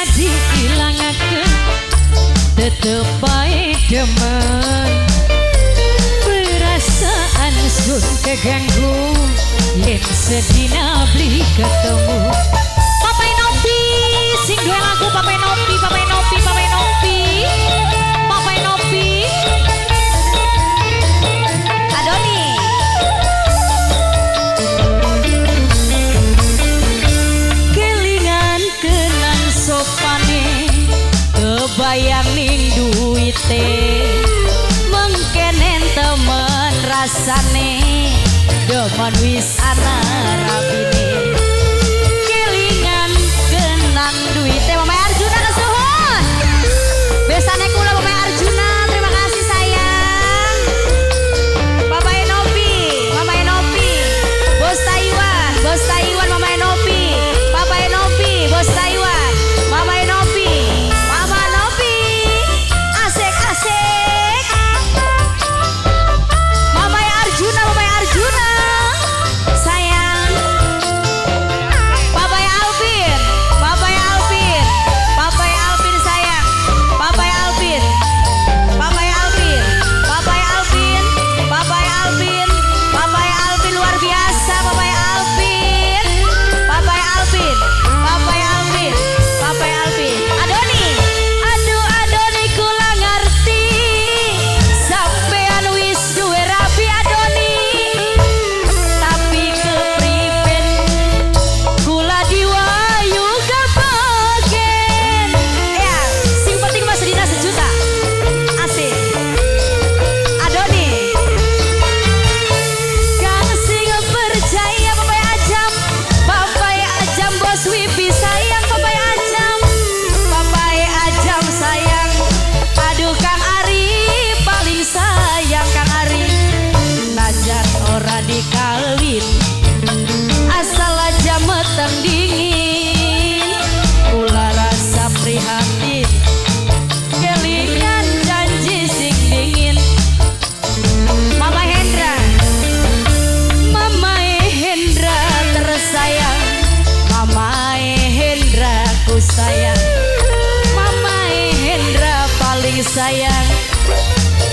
ora diilangaken, tetep bae demen. Perasaan sun keganggu yen sedina beli ketemu. Papa Nopi sing duwe lagu, Papa Nopi, Papa Nopi, Papa Nopi, Papa Nopi. Adoni. Kelingan kenang sopane, kebayang ning duite, mengkenen temen rasane, demen wis ana rabine. Kelingan kenang duite. Mama Arjuna kesuhun. Besane kula Mama Arjuna, terima kasih sayang. Papa Enopi, Mama Enopi, Bos Taiwan, Bos Taiwan, Mama Enopi, Papa Enopi, Bos Taiwan, Mama Enopi, Mama Nopi, asik asik. Mama Arjuna, Mama Arjuna, sayang. Papa Alvin, Papa Alvin, Papa Alvin sayang, Papa Alvin, Papa Alvin, Papa Alvin, Papa Alvin, Papa Alvin luar biasa, Papa Alvin, Papa Alvin, Papa Alvin, Papa Alvin. Adoni, Aduh Adoni, kula ngerti sampean wis duwe rabi Adoni, tapi kepriben kula diwayu kebagen. Ya, sing penting Mas Dina sejuta. Asik. Adoni. Kang sing percaya Bapak Ajam, Bapak Ajam bos Wipi sayang, Bapak Ajam, Bapak Ajam sayang. Aduh Kang Ari paling sayang Kang Ari, najan ora dikawin asal aja meteng dingin, kula rasa prihatin kelingan janji sing dingin. Mama Hendra. Mama Hendra tersayang, Mama Hendra ku sayang, Mama Hendra paling sayang,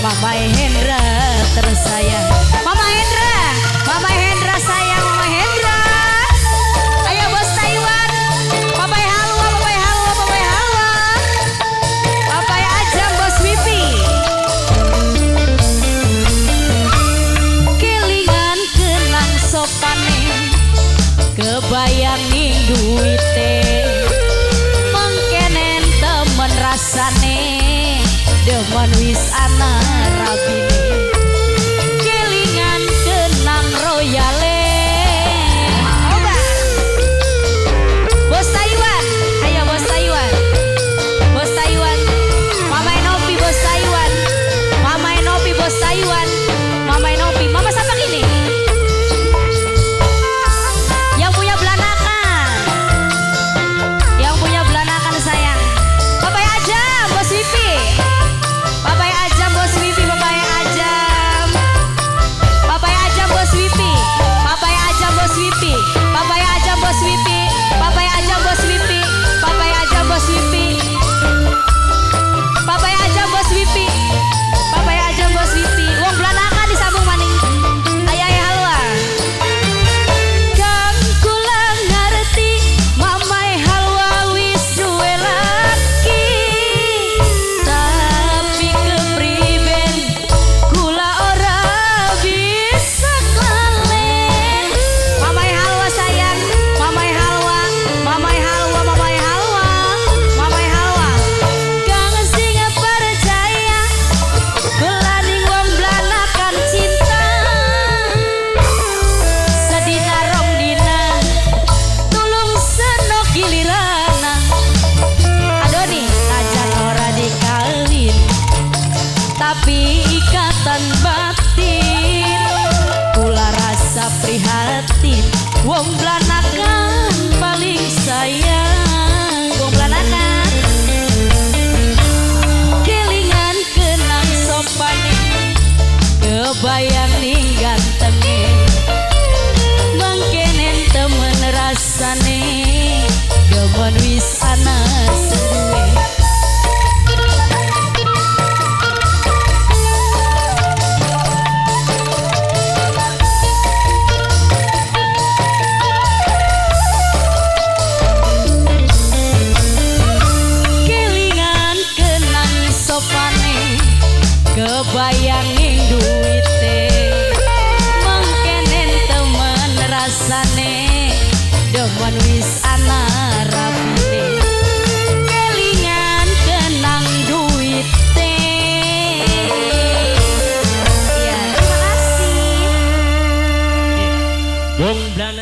Mama Hendra tersayang. Mama Hendra, Mama Hendra sayang, Mama Hendra. Ayo Bos Taiwan, Papa Halwa, Papa Halwa, Papa Halwa. Papa Ajam Bos Wipi. Kelingan kenang sopane, kebayang ning duite, mengkenen temen rasane, demen wis ana rabine. Kelingan kenang royale. Oba. Bos Taiwan, ayo Bos Taiwan. Bos Taiwan. Mama Enopi Bos Taiwan. Mama Enopi Bos Taiwan. Mama Enopi. Mama siapa ini? Yang punya belanakan. Yang punya belanakan sayang. Papa Ajam Bos Wipi. Papa Ajam Bos Wipi, Papa Ajam. Papa Ajam Bos Wipi. Papa Ajam Bos Wipi. Papa Ajam Bos Wipi. Papa Ajam Bos Wipi. Papa Ajam Bos Wipi. Papa Ajam Bos Wipi. Papa Ajam Bos Wipi. Wong belanakan disambung maning. Ayah halwa. Kang kula ngerti Mama Halwa wis duwe laki, tapi kepriben kula ora bisa klalen. Mama Halwa sayang, Mama Halwa, Mama Halwa, Mama Halwa, Mama Halwa. Kang sing percaya kula ning wong blanakan cinta, sedina rong dina tulung senok gilirana. Adoni, Najan ora dikawin tapi ikatan batin, kula rasa prihatin wong blanakan paling sayang. Wong belanakan. Kelingan kenang sopane, kebayang ning gantenge, mengkenen temen rasane, demen wis ana. Wong Blanakan.